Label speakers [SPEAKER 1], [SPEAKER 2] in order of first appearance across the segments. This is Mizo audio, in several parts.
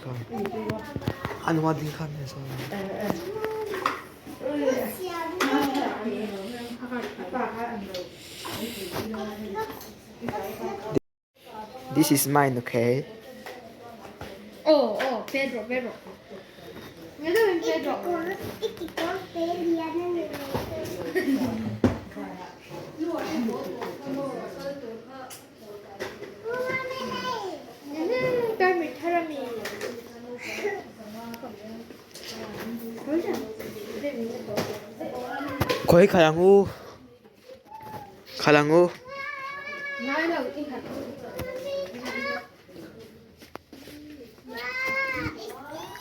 [SPEAKER 1] kha a nunga ding kha hmel sawn This is mine okay. Khawi khalh ang u khalh ang u.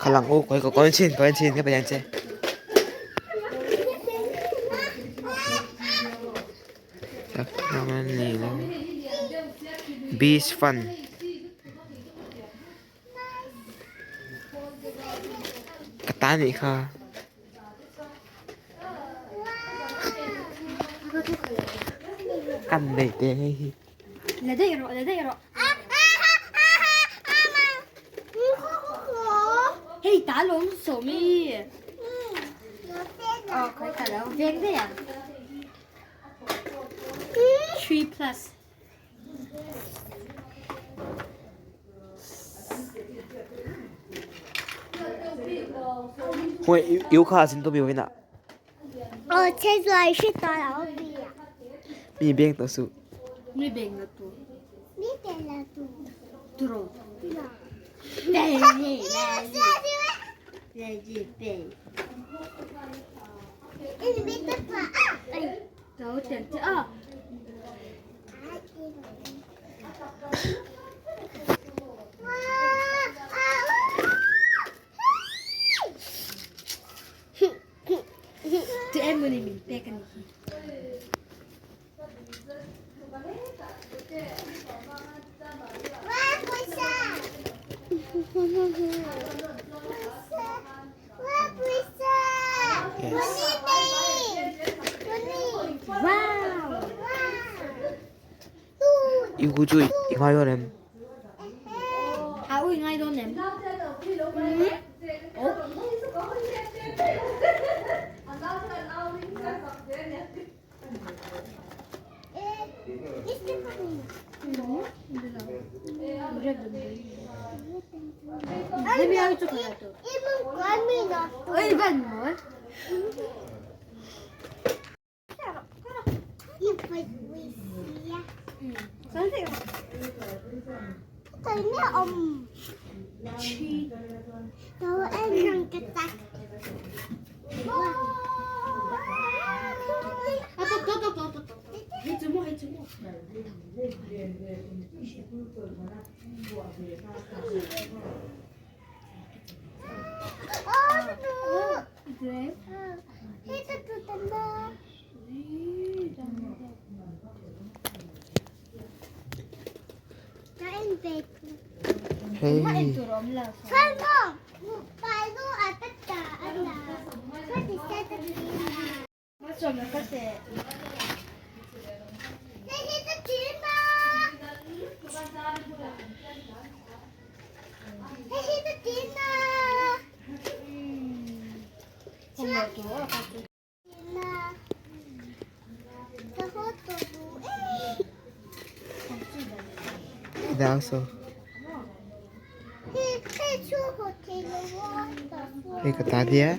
[SPEAKER 1] Khalh ang u khawi ka kawn chhin kawn chhin ka pe ang che. Beach fun. Ka ta nih kha. Kan nei te hei hi.
[SPEAKER 2] La daih rawh, la daih rawh. Hei ta lawm sawmi. Aw, khawi ka lo veng daih ang. 3 plus.
[SPEAKER 1] Hui yêu kha sin to bi na.
[SPEAKER 3] Ờ, thế rồi sẽ to lão bì à?
[SPEAKER 1] Mi beng to su.
[SPEAKER 2] Mi beng na tu.
[SPEAKER 3] Mi beng na tu.
[SPEAKER 2] Tro. Beng ni la ni. La ji beng. Tu emaw ni min pek a nih hi.
[SPEAKER 1] I hu chu i ngai dawn em?
[SPEAKER 2] A ui ngai dawn em?
[SPEAKER 1] Hei. Dang so. Hei ka ta dia.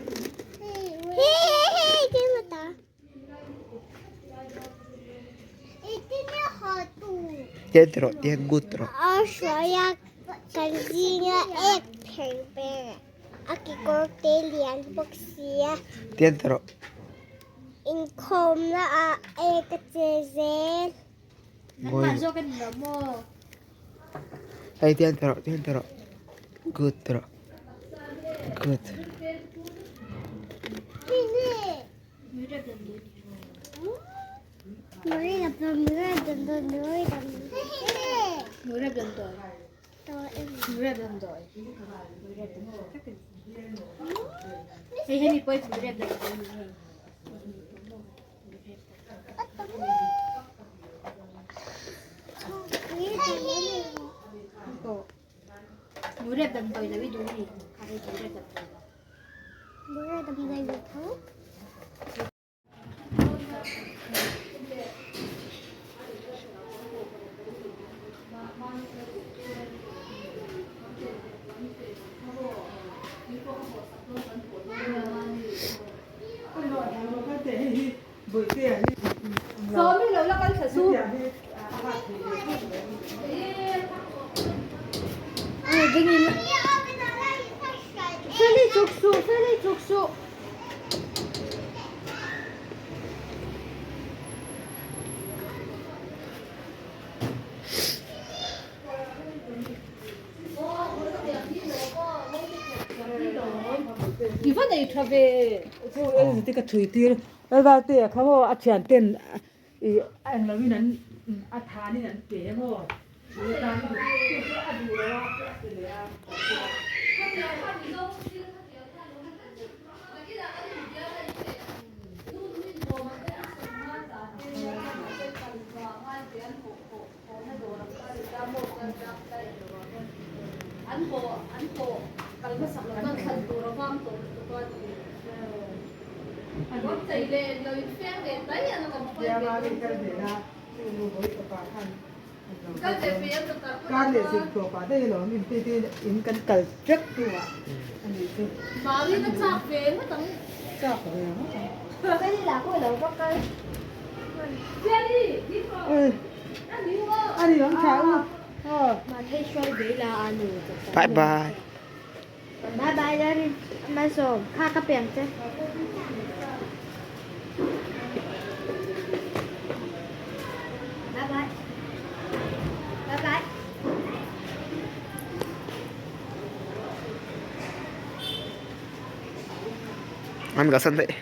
[SPEAKER 1] Tian rawh tian gut rawh.
[SPEAKER 3] A kekawr te lian bawk sia.
[SPEAKER 1] Tian ta rawh.
[SPEAKER 3] Inkhawmna ah ek a che zel.
[SPEAKER 2] Nangmah zawk a ni lo maw?
[SPEAKER 1] Hei tian ta rawh tian ta rawh. Good ta rawh. Good.
[SPEAKER 2] Murep damdawi lo i duh mi kha hei murep damdawi lo.
[SPEAKER 3] Murep damdawi lo tho.
[SPEAKER 4] I va nei tha ve.
[SPEAKER 5] Ka thui tir Lalvalte a kha maw a thian ten i englo in an a than in an pe maw a duh lo a a ti leh a. In kan kal vek tu ah a nih chu. Chak ve ngawt ang.
[SPEAKER 1] Bye bye.
[SPEAKER 2] Bye bye Darin. Malsawm. Kha ka pe ang che. Bye bye. Bye bye.
[SPEAKER 1] An ka san daih.